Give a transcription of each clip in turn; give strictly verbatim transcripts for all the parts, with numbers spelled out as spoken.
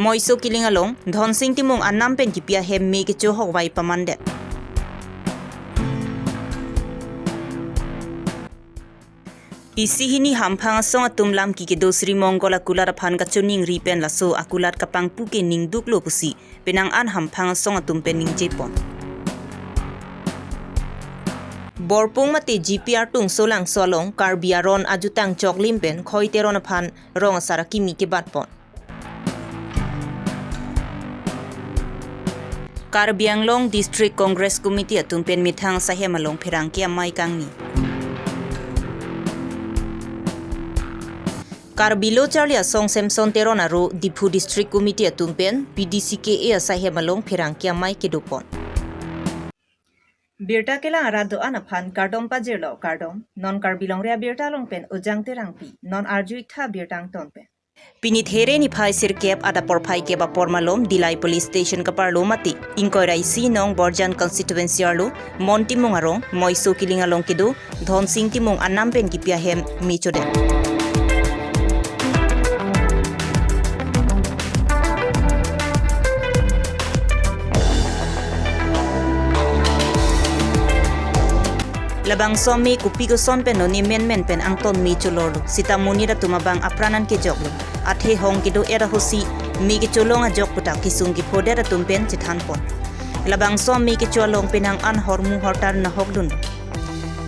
Moiso Kiling along Dhonsing Timung anam pen kipi ahem me kecho hokvai pamandet. Isi hini Hamphang asong atum lam ki kedo Sri Mongol akulat aphan kachiningri pen laso akulat kapangpu ke ningduklo pusi penang an Hamphang asong atum pen ningjepon. Borpung mate G P R Tungsolangso along Karbi Aron ajutang choklim pen Khoi Teron aphan rong asar akimi kebatpon. Karbi Anglong District Congress Committee atum pen methang sahem along pherangke amei kangni. Karbi Lo Charli Asong Samson Teron aro Diphu District Committee atum pen P D C K A asahem along pherangke amei kedopon. Birta kelang arat do-an aphan kardom pajirlo, kardom. Non Karbi Longri abirta along pen Ujang Terangpi, non arju-ik tha birta angton pen. Pini There niphai sirkep adap porphai kep apor malom Dillai Police Station kaparlo mate ingkoi ra isi nong Borjan Constituency arlo Mon Timung arong Moiso Kiling along kedo Dhonsing Timung anam pen kipi ahem me chodet. Labangso me kopi koson pen non ne menmen pen angton me cholorlo. Sita monit atum abang apran an kejoklo. Athe hong kedo-et ahutsi me kecholong ajok puta kesung kephodet atum pen chethanpon. Labangso me kecho along penang an hormu hortar nahokdun.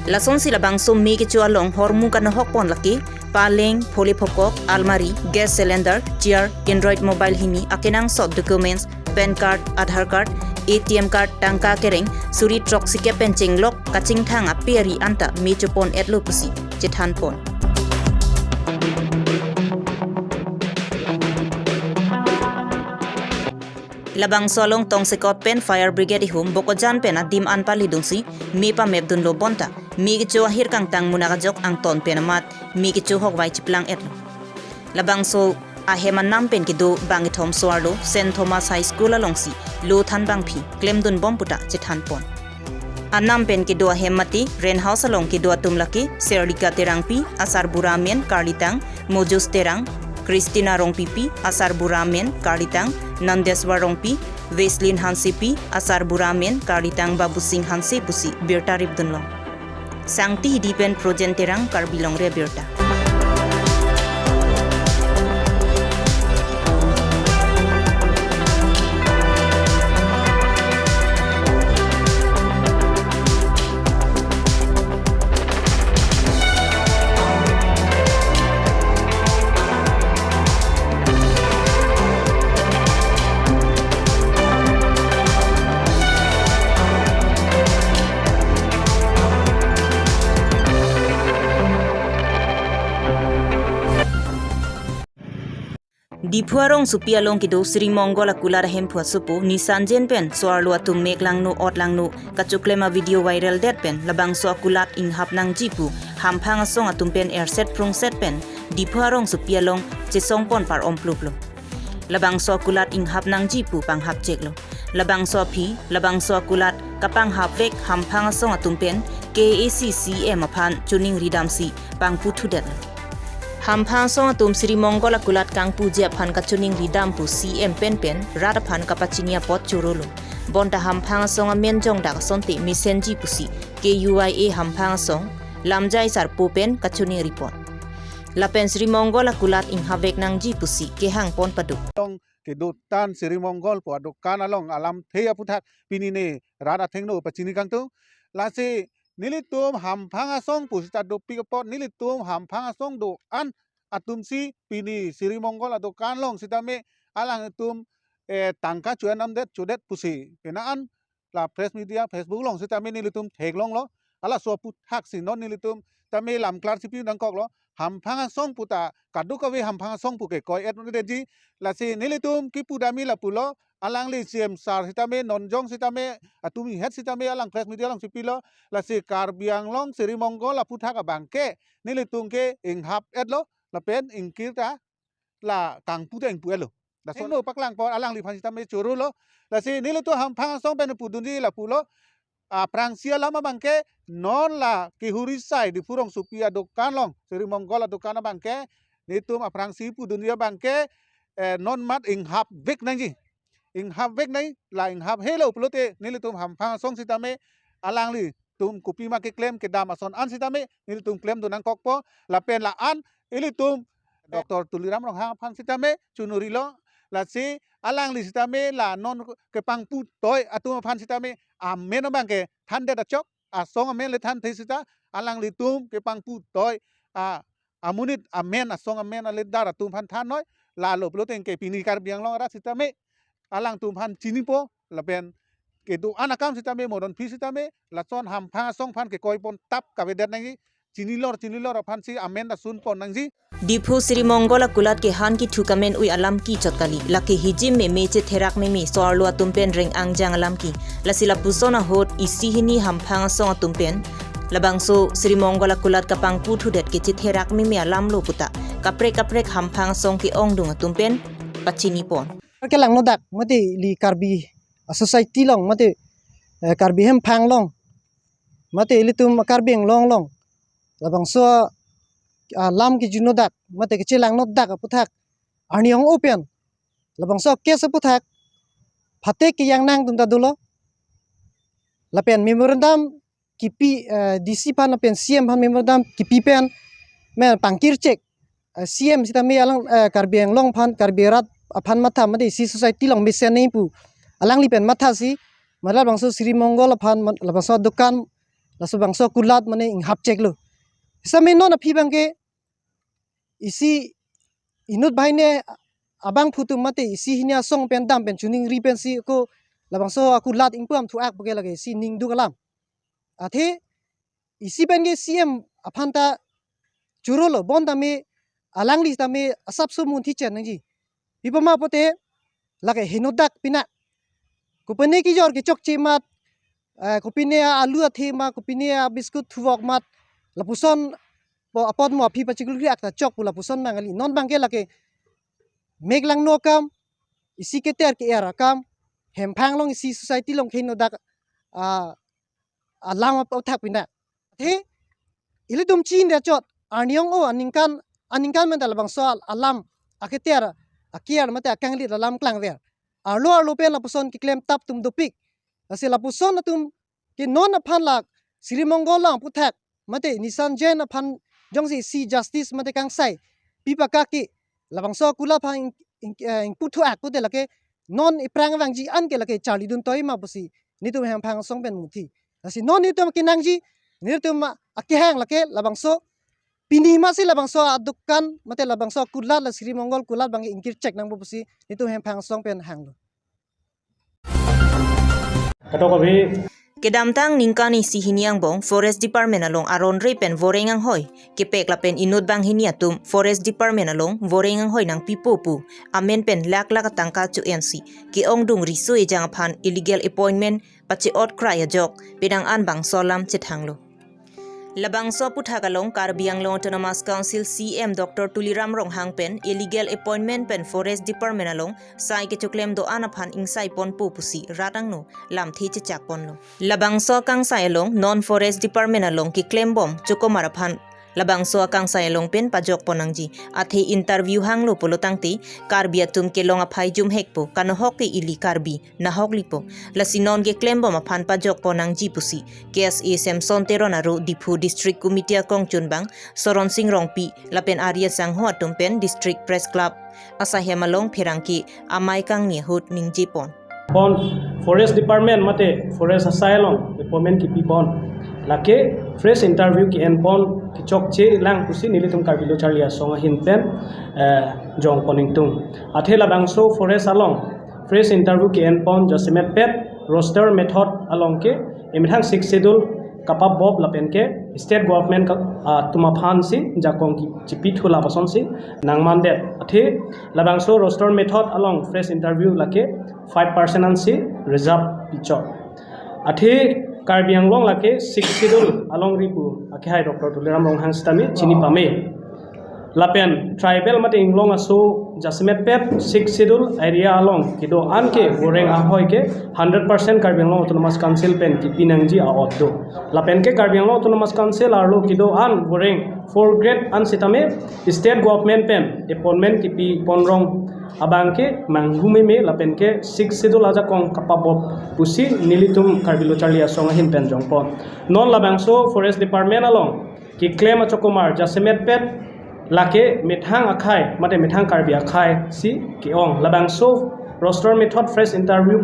Lasonsi labangso me kecho along hormu kanahokpon lake paleng, phole phokok, almari, gas cylinder, chair, Android mobile hini akenangsot documents, PAN card, Aadhaar card, A T M card, tangka kereng, suri throksi kep pen chenglok kachingthang ape ari anta me chopon-etlo pusi chethanpon. Labangso along tongsekot pen fire brigade ihum Bokojan pen adim an palidunsi me pamepdunlo bonta me kecho ahir kangtang munak ajok angton pen amat me kecho hokvai chiplang-etlo. Labangso ahem anam pen kedo bang kethom so arlo Saint Thomas High School alongsi lo thanbangpi klemdunbom puta chethanpon. Anam pen kedo ahem mate rent house along kedo atum lake Serlika Terangpi, asarbura amen Karlitang, Mojus Terang, Christina Rongpipi, asarbura amen Karlitang, Nandeswar Rongpi, Weslin Hansepi, asarbura amen Karlitang Babusing Hanse pusi birta ripdunlong. Sangti Hidi pen Projen Terang, Karbi Longri abirta. Diphu arongsopi along kedo Sri Mongol akulat ahemphu asopo Nisanjen pen so-arlo atum mek langno ot langno kachoklem a-video viral det pen labangso akulat inghap nangji pu Hamphang asong atum pen erset phrungset pen Diphu arongsopi along chesongpon par-ompluplo. Labangso akulat inghap nangji pu panghap cheklo. Labangso aphi, labangso akulat kapanghapvek Hamphang asong atum pen K A A C C E M aphan chiningri damsi pangputhudet. Hamphang asong atum Sri Mongol akulat kangpuji aphan kachiningri dam pu C E M pen pen rat aphan kapachini apot chorolo. Bonta Hamphang asong amen jongdak asonte mesenji pusi K U I A Hamphang asong lamjai sarpo pen kachiningripon. Lapen Sri Mongol akulat inghapvek nangji pusi kehangpon paduk. Tong kedotan Sri Mongol pu adokan along alamthe aphuthak pini ne rat athengno pachini kangtung. Lasi nelitum Hamphang asong pu sita dopik apot, nelitum Hamphang asong do-an atumsi pini Sri Mongol adokan along sitame alangtum, eh, tangka cho-en damdet chodet pusi penang an la press media Facebook along sitame nelitum theklonglo. Halaso aphuthaksi non nelitum tame lam klar chipi nangkoklo. Hamphang asong puta kadokave Hamphang asong pu kekoi-et nangdetji. Lasi nelitum kipu dam-i lapulo. Alangli C E M sir sitame nonjong sitame atum ihet sitame alang press media along chipilo. Lasi Karbi Anglong Sri Mongol aphuthak abangke nelitum ke inghap-etlo lapen ingkir ta la kangpu ta ingpu-etlo. Lason no paklangpon alangliphan sitame chorolo. Lasi nelitum Hamphang asong pen pudunji lapulo. Aphrangsi alam abangke non la kehuri sai Diphu rongsopi adokan along, Sri Mongol adokan abangke, nelitum aphrangsi pudunji abangke, eh, non mat inghap vek nangji. Inghap vek nangji, la inghap helo pulote nelitum Hamphang asong sitame alanglitum kopima keklem kedam ason an sitame nelitum klemdun nangkokpo, lapen la-an ilitum Doctor Tuliram Ronghang aphan sitame chunurilo, lasi alangli sitame la non kepangpu toi atum aphan sitame amen abang ke thandet achok, asong amen le thanthe sita, alanglitum kepangpu toi a amonit amen, asong amen ale dar atum aphan thannoi, lalo pulote ke pini Karbi Anglong arat sitame alangtum aphan chinipo, lapen kedo-an akam sitame, modon phi sitame, lason Hamphang asong aphan kekoipon tap kavedet nangji, chinilor chinilor aphansi amen ta sunpon nangji. Diphu Sri Mongol akulat ke han kithu kamen ui alam kichot kali, lake hijim meme chetherak meme so-arlo atum pen reng angjang alam ke. Lasi lapuson ahut isi hini Hamphang asong atum pen labangso Sri Mongol akulat kapangpu thudet ke chetherak meme alam lo puta kaprek kaprek Hamphang asong ke-ongdung atum pen pachinipon. Kelangno dak mate ili Karbi a society along mate, eh, Karbi Hamphang along mate ilitum Karbi Anglong along labangso alam kejuno dak mate kechelangno dak aputhak arni ong-o pen labangso case aputhak phatek kejang nangdun ta dolo, lapen memorandum kipi, eh, D C aphan lapen C M aphan memorandum kipi pen men pangkirchek, eh, C M sitame alang, eh, Karbi Anglong aphan, Karbi arat aphan matha mate isi society along mesen nangji pu alangli pen mathasi mate labangso Sri Mongol aphan man-, labangso adukan, laso bangso akulat mane inghapcheklo. Sitame non aphi abang ke isi inut banghini abangphu atum mate isi hini asong pen dam pen choningri pensi ko labangso akulat ingpu-am thu-ak pu ke lake isi ningduk alam. Athe isi pen ke C M aphan ta churolo, bonta me alangli sitame asapso munthi chen nangji. Pi apot ma pulote lake henodak pina. Kopine kejor kechokche mat, eh, kopine alu athe ma, kopine biscuit thuvok mat, lapuson po apot mo aphi pachikul kri akta chok pu lapuson abang kali. Non abang ke lake mek langno akam, isi keter ke-er akam, Hamphang along isi society along henodak, ah, alam aputhak pina. Athe ilitum chinine chot arni ong-o aningkan, aningkan men ta labangso al-, alam aketer aker mate akanglit alam klangver. Arlo arlo pen lapuson keklem tap atum dopik. Lasi lapuson atum ke non aphan lak Sri Mongol along aputhak mate Nissan Jain aphan jongsi isi justice mate kangsai pi pakak ke labangso akulat aphan ing-, ing-, eh, ingpu thu-ak pulote lake non iphrang vangji an ke lake charlidun toi ma pusi nelitum Hamphang asong pen munthi. Lasi non nelitum kenangji, nelitum akehang lake labangso pini masi labangso adukan mate labangso akulat la Sri Mongol akulat abang ingkirchek nangpo pusi nelitum Hamphang asong pen hanglo. Kadokave. Kedamtang ningkan isi hini angbong Forest Department along aron re pen voreng anghoi kepek lapen inut banghini atum Forest Department along voreng anghoi nangpipo pu amen pen lakh lakh atangka cho-ensi ke-ongdung riso ejang aphan illegal appointment pache-ot krai ajok penang an bangso alam chethanglo. Labangso aputhak along Karbi Anglong Autonomous Council C M Doctor Tuliram Ronghang pen illegal appointment pen Forest Department along sai kechoklem do-an aphan ingsaiponpo pusi rat angno lamthe chechakponlo. Labangso akangsai along non Forest Department along keklembom chokomar aphan labangso akangsai along pen pajokpon nangji. Athe interview hanglo pulo tangte Karbi atum kelong aphai jumhekpo, kanohok ke ili Karbi nahok lipo. Lasi non keklembom aphan pajokpon nangji pusi K S A Samson Teron aro Diphu District Committee akongchunbang Soron Sing Rongpi lapen Arya Sangho atum pen District Press Club asahem along pherangke amei kangni ahut ningjepon. Pon Forest Department mate Forest asai along appointment kipipon. Lake fresh interview ke-enpon kechokche lang pusi nelitum Karbi Lo Charli Asong ahin pen, eh, jongpon ingtung. Athe labangso Forest along fresh interview ke-enpon jasemet pet roster method along ke emethang Sixth Schedule kapabop lapen ke state government ka, ah, atum aphansi jakong ki chipi thu lapusonsi nangmandet. Athe labangso roster method along fresh interview lake five percent ansi reserve pichok. Athe Karbi Anglong lake Sixth Schedule alongri pu akehai Doctor Tuliram Ronghang sitame chini pame. Lapen tribal mate inglong aso jasemetpet Sixth Schedule area along kedo-an ke voreng ahoi ke hundred percent Karbi Anglong Autonomous Council pen kipi nangji a-ot do. Lapen ke Karbi Anglong Autonomous Council arlo kedo-an voreng four grade an sitame state government pen appointment kipi ponrong abang ke manghu meme lapen ke Sixth Schedule ajakong kapabop pusi nelitum Karbi Lo Charli Asong ahin pen jongpon. Non labangso Forest Department along keklem achokomar jasemetpet lake methang akhei mate methang Karbi akhei si ke-ong. Labangso roster method fresh interview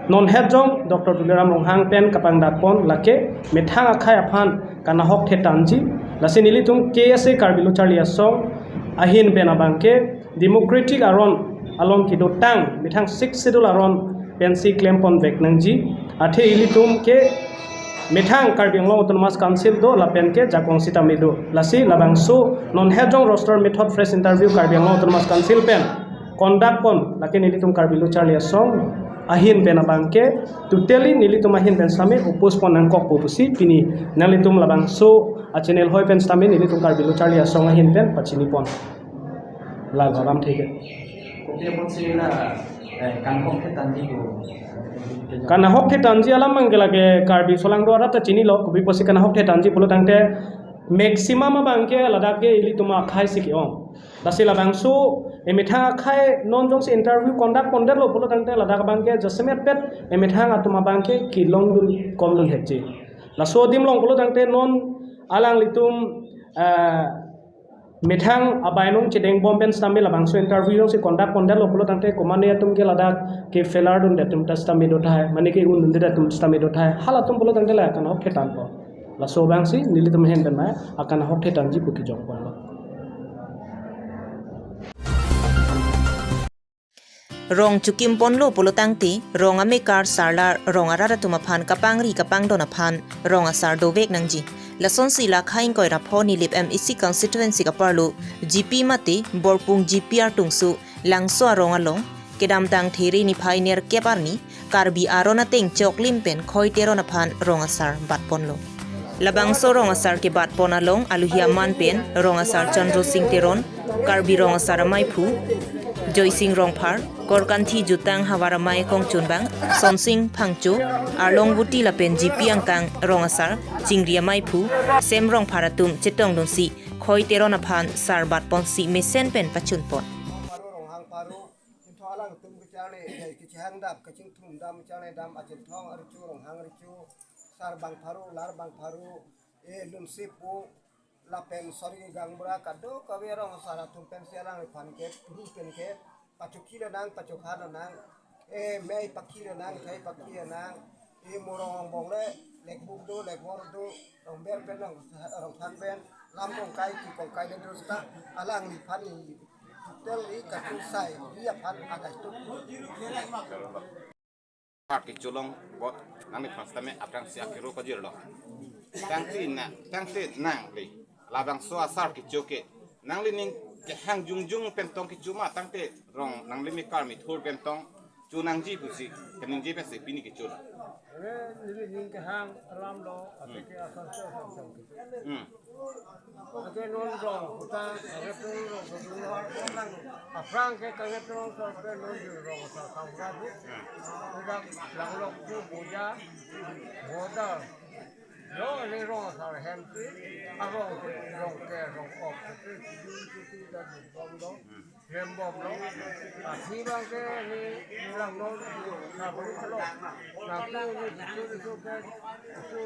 non het jong Doctor Tuliram Ronghang pen kapangdakpon lake methang akhei aphan kanahok thetanji. Lasi nelitum K S A Karbi Lo Charli Asong ahin pen abang ke democratic aron along kedotang methang Sixth Schedule aron pensi klemponvek nangji. Athe ilitum ke methang Karbi Anglong Autonomous Council do lapen ke jakong sitame do. Lasi labangso non het jong roster method fresh interview Karbi Anglong Autonomous Council pen conduct pon lake nelitum Karbi Lo Charli Asong ahin pen abang ke totally nelitum ahin pen sitame oppose pon nangkokpo pusi pini nanglitum labangso a-channel hoi pen sitame nelitum Karbi Lo Charli Asong ahin pen pachinipon. Lal alam theke. Kopi apotsi la, eh, kanahok thetanji pu. Kanahok thetanji alam abang ke lake Karbi solangdo arat ta chinilo, kopi apotsi kanahok thetanji pulo tangte maximum abang ke ladak ke ilitum akhei si ke-ong. Lasi labangso emethang akhei non jongsi interview conduct pondetlo pulo tangte ladak abang ke jasemetpet emethang atum abang ke kelongdun komdun hekji. Laso adim along pulo tangte non alanglitum, eh, methang abainong chedengbom pen sitame labangso interview jongsi conduct pondetlo pulo tangte komatne atum ke ladak ke failure dundet atum ta sitame dothai, mane ke un dundet atum sitame dothai, halatum pulo tangte la kanahok thetanpo. Laso abangsi nelitum ahin pen ma akanahok thetanji pu kejokponlo. Rong chokimponlo pulo tangte, rong amekar sarlar rong arat atum aphan kapangri kapangdon aphan rong asar dovek nangji. Lasonsi la khaing koi rapho Nilip M A C constituency kaparlo G P mate Borpung G P artungso Langso arong along, kedamtang There niphai nerkep arni, Karbi aron ateng choklim pen Khoi Teron aphan rong asar batponlo. Labangso rong asar kebatpon along aluhi aman pen rong asar Chandra Sing Teron, Karbi rong asar amaiphu Joysing Rongphar, Korkanthi Jutang havar amei kongchunbang Sonsing Phangcho, Arlong Buti lapen G P angkang rong asar chingri amaiphu Sem Rongphar atum chetongdunsi Khoi Teron aphan sar batponsi mesen pen pachunpon. Paro Ronghang Paro, Chinthong alangtum kecharli, eh, kechehang dam, kachingthum dam, charli dam, a Chinthong archu, Ronghang archu, sar bang Paro, lar bang Paro, eh, Lunsi pu, lapen Sori Gangbura, kadokave rong asar atum pensi alangliphan ke, puru pen ke, pachokhi le nang, pachokha le nang, eh, mei pakhi le nang, thai pakhi le nang, eh, morong angbong le, lekbuk do, lekbor do, rongber pen rong, rongthak pen, lam kongkai, ki kongkai le do seta, alangliphan ni, totally kachusai, ni aphan akai tu. Sar kecho long bot, nangliphan sitame aphrangsi akero pajirlo. Tangte na, tangte nangli labangso asar kecho ke, nanglining kehang jongjong pen tong kecho ma tangte rong nangli mekar methur pen tong cho nangji pusi kaningje pensi pini kecho lo. Are, nelining kehang alam lo, ati ke asar kecho asar kecho. Hmm. Ake non rong, kota, kangep rong, rong, rong, rong. Aphrang ke kangep rong, so ke non rong, so kangep rong. Udah langlok tu boja, boda. Lo ini rong asar hem tu, arong tu rong ke, rong ok tu, tu, tu, tu, tu, tu, tu, tu, tu, tu, tu, tu, Rembom lo. Ahi bang ke ni langnon sabun lo. Nangtu ni bisu bisu ke bisu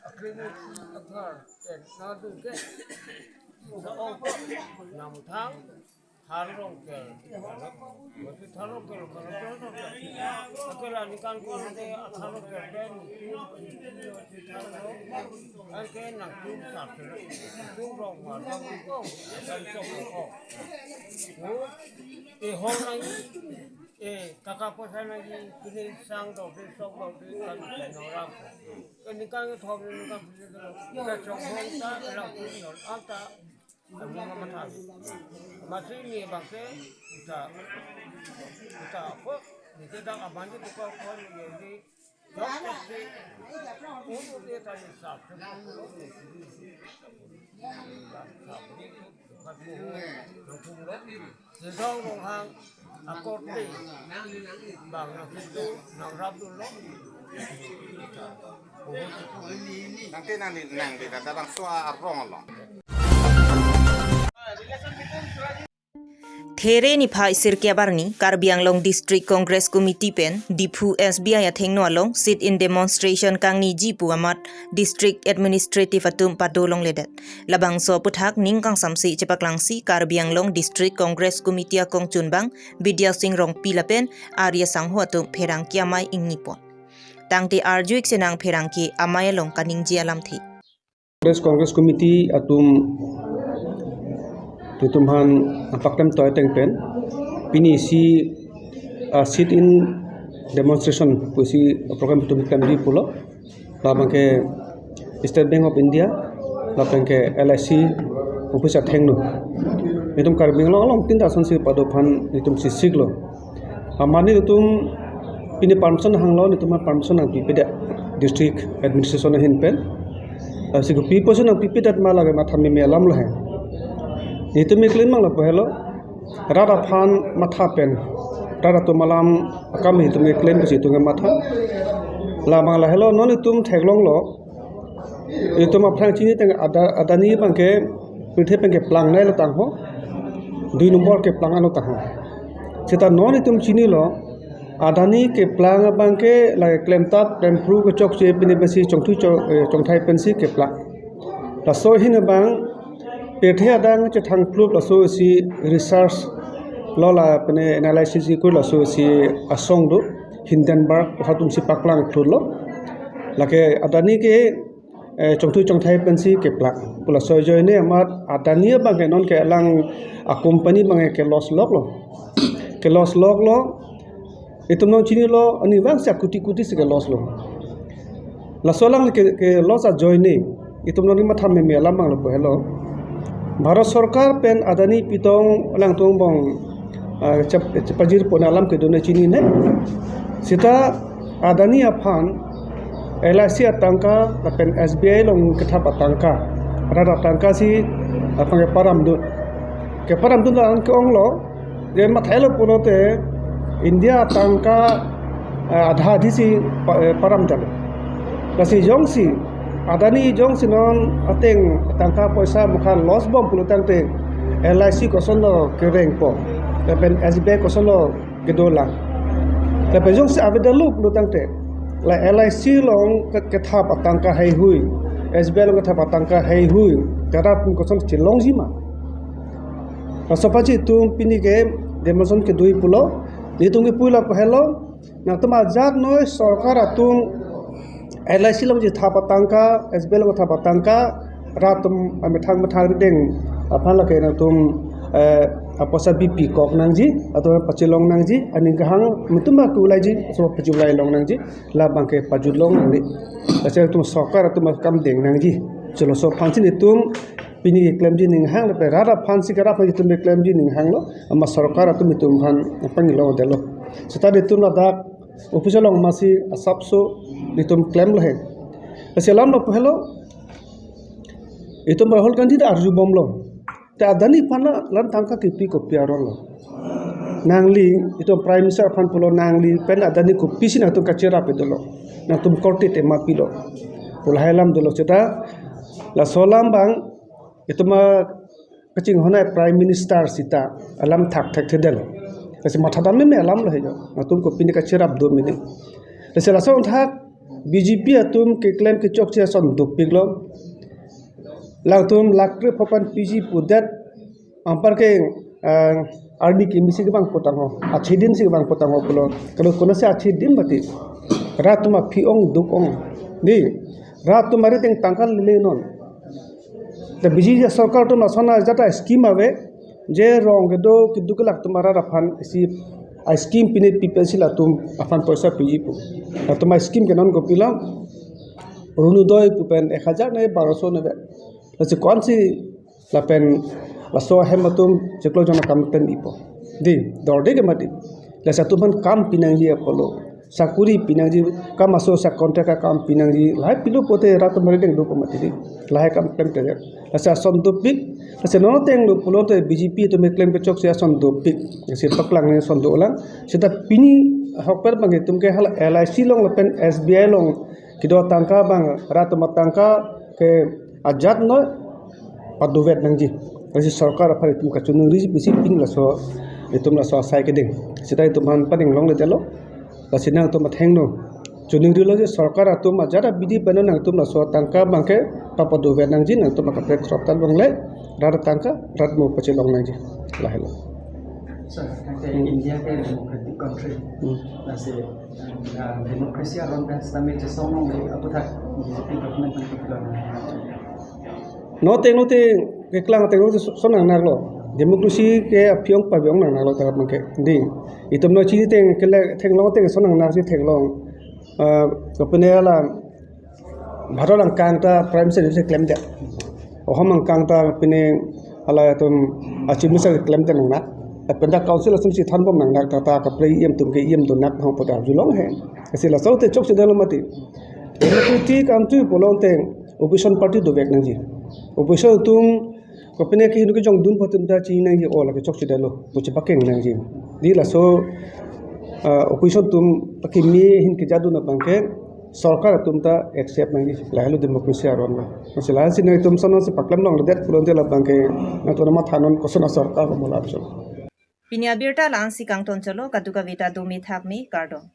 akini athar ken nadu ke. Sa ong namthang tharong ke. Masi tharong ke lo kalau tharong ke. Akela nikan ko de tharong ke ben. Anke nangtum sar, nangtum rong ma, nangtum kong, nangtum kong. O, e hong nang, e kaka poisa nang, kini sang do, kini sok do, kini kan nang ram. Kini kan thom, kini kan pisi do, kini sok hong ta, rang pun nol, anta, ang mga matang. Masi ni bangke, kita, kita apa, ni kita aman di buka kong, ni, ni, Sejong Ronghang akorte bang nangkitu nangrapdunlo. Nangte nang nang di tata bangso arong lo. There niphai sirkep arni Karbi Anglong District Congress Committee pen Diphu S B I athengno along sit-in demonstration kangniji pu amat District Administrative atum pado longledet. Labangso aphuthak ning kangsamse chepaklangsi Karbi Anglong District Congress Committee akongchunbang Bidya Sing Rongpi lapen Arya Sangho atum pherangke amei ingnipon. Tangte arju-ik senang pherangke amei along kaningje alamthe. Congress, Congress Committee atum, itum aphan paklemtoi ateng pen pini isi, ah, sit-in demonstration pusi program itum klemji pulo. Labangke State Bank of India, labangke L I C office athengno. Itum Karbi Anglong along tinta asonsi pado aphan itum sisiklo. Amat nelitum pini permission hanglo, nelitum permission nangpipedet district administration ahin pen. Lasi kopi pusi nangpipedet ma lake matha meme alam lahai. Nelitum keklem abang lapu helo. Rat aphan matha pen, rat atum alam akam nelitum keklem pusi nelitum kematha. Labang lahelo, non itum theklonglo. Itum aphrang chini teng Ada-, Adani abangke pirthe pen keplang nai lo tangho. Dui nombor keplang nai lo tangho. Seta non itum chinilo, Adani keplang abangke lake klemtap, klemphru kechokche pine besi chongthu cho-, eh, chongthai pensi keplang. Laso ahin abang pirthe adang chethangplup laso isi research lo lapen analysis ikut laso isi asong do Hindenburg atum si paklang thurlo. Lake Adani ke, eh, chongthu chongthai pensi keplang. Pu laso ajoine amat Adani abangke non ke alang a company abangke loss loklo. Ke loss loklo. Itum non chinilo, ani vangsi kuti kuti si ke loss lo. Laso alang ke, ke loss ajoine itum non matha meme alam abang lapu helo. Bharat Sorkar pen Adani pitong alangtum bong, ah, chep-, chepajir pon alam kedun chinine. Seta Adani aphan L I C atangka lapen S B I along kethap atangka, rat atangka si aphan keparamdun. Keparamdun lang ke-onglo, je mathailo pulote India atangka, eh, adha adhi si pa-, eh, paramdunlo. Lasi jongsi, Adani jongsi non ateng tangka poisa mukha loss bom pulo tangte L I C kosonlo kerengpo, lapen S B I kosonlo kedolang. Lapen jongsi avedetlo pulo tangte, la L I C along ke-, kethap atangka heihui, S B I along kethap atangka heihui, karat koson chelongji ma. Laso apotsi itum pini ke demonstration kedoi pulo, nelitum kepu lapu helo, nangtum ajat noi sorkar atum L I C along chethap atangka, S B I along thap atangka, rat atum amethang methang rideng aphan lake nangtum, eh, apoisa bipikok nangji, atum pachelong nangji, aning kahang nangtum ma kulaiji, so pachulai long nangji, labangke pajut long nangji. Lasi nangtum sorkar atum akam deng nangji. Cholo laso aphansi nelitum pini keklemji aning hang, lapen rat aphansi ke rat aphan itum keklemji aning hanglo, amat sorkar atum itum aphan pangilongdetlo. Seta itum ladak office along masi asapso itum klemlo he. Lasi alam lapu helo, itum Rahul Gandhi ta arjubomlo. Ta Adani aphan la-an tangka kipi kopi aron lo. Nangli itum Prime Minister aphan pulo, nangli pen Adani kopisi nangtum kacherap dolo. Nangtum korte tema pilo. Pu lahai alam dolo seta, laso alam abang itum kachinghon ai Prime Minister seta alam thakthak thedetlo. Lasi matha dam meme alam lo he jo. Nangtum kopine kacherap do mene. Lasi lason thak B J P atum keklem kechokche ason dopiklo. Langtum lakre phopan piji pudet anparke, eh, arni kimi si kevang potang ho, achedin si kevang potang ho pulo. Kalau kono si achedin mati, rat atum aphi ongduk ong. Di, rat atum arideng tangka lele non. Ta B J P sorkar atum lason ajat ascheme ave, je rong kedo keduk kelak atum arat aphan isi ascheme pine pipe si latum aphan poisa piji pu. Latum ascheme ke non kopilo, Orunodoi pu pen ek hajar ne baroso ne ave. Lasi ko-ansi lapen laso ahem atum chiklo jon akam tem ipo. Di, dorde ke mati. Lasi atum aphan kam pinangji apotlo. Sakuri pinangji, kam aso sa contract akam pinangji, lahai pilu pote rat mari deng do pamati di, lahai kam klemkle. Lasi ason dopik, lasi non ateng lo pulote B J P atum klem kechok si ason dopik, si paklang ne ason dolang. Seta pini ahokpet abang itum ke hala L I C along lapen S B I along kedo atangka abang rat atum atangka ke ajat noi padovet nangji. Lasi sorkar aphan itum kachiningri pusi pini laso itum laso asai kedeng. Seta itum aphan paning longledetlo. Lasi nangtum athengno chiningrilo je sorkar atum ajat abidi pen nangtum laso atangka abang ke papadovet nangji, nangtum akaprek srop tal abang le rat atangka rat mo pachelong nangji. Lahelo. Sir, tangte India ke democratic country. Hmm. Lasi, uh, democracy aron pen sitame chesong nongle aputhak B J P government nang kepilon. Non ateng non ateng keklang ateng non ateng so, so nangnaklo. Democracy ke aphiong pabiong nangnaklo ta abang ke. Ding. Itum non chini ateng kele theklong ateng so nangnak si theklong. Ah, kopine hala Bharot angkang ta Prime Minister si klemdet. Ohom angkang ta pine hala atum Chief Minister klemdet nangnak. Lapen ta council ason si thanbom nangnak ta ta kaprek E M atum ke E M donak hong pu ta arjulong he. Lasi laso te chokchedetlo mati. Democratic country pulote opposition party dovek nangji. Opposition atum kopine ke hinu kejongdun photin ta chinangji, o lake chokchedetlo, pusi pakeng nangji. Di laso, ah, opposition atum pakimi ahin kejadun abang ke sorkar atum ta accept nangji, lahelo democracy aron lo. Lasi lahensi nangtum ason si paklem longledet pulote labang ke nangtum mathanon koson asorkar mo lapuson. Pini abirta la-ansi kangton cholo, kadokave ta dome thakme, kardom.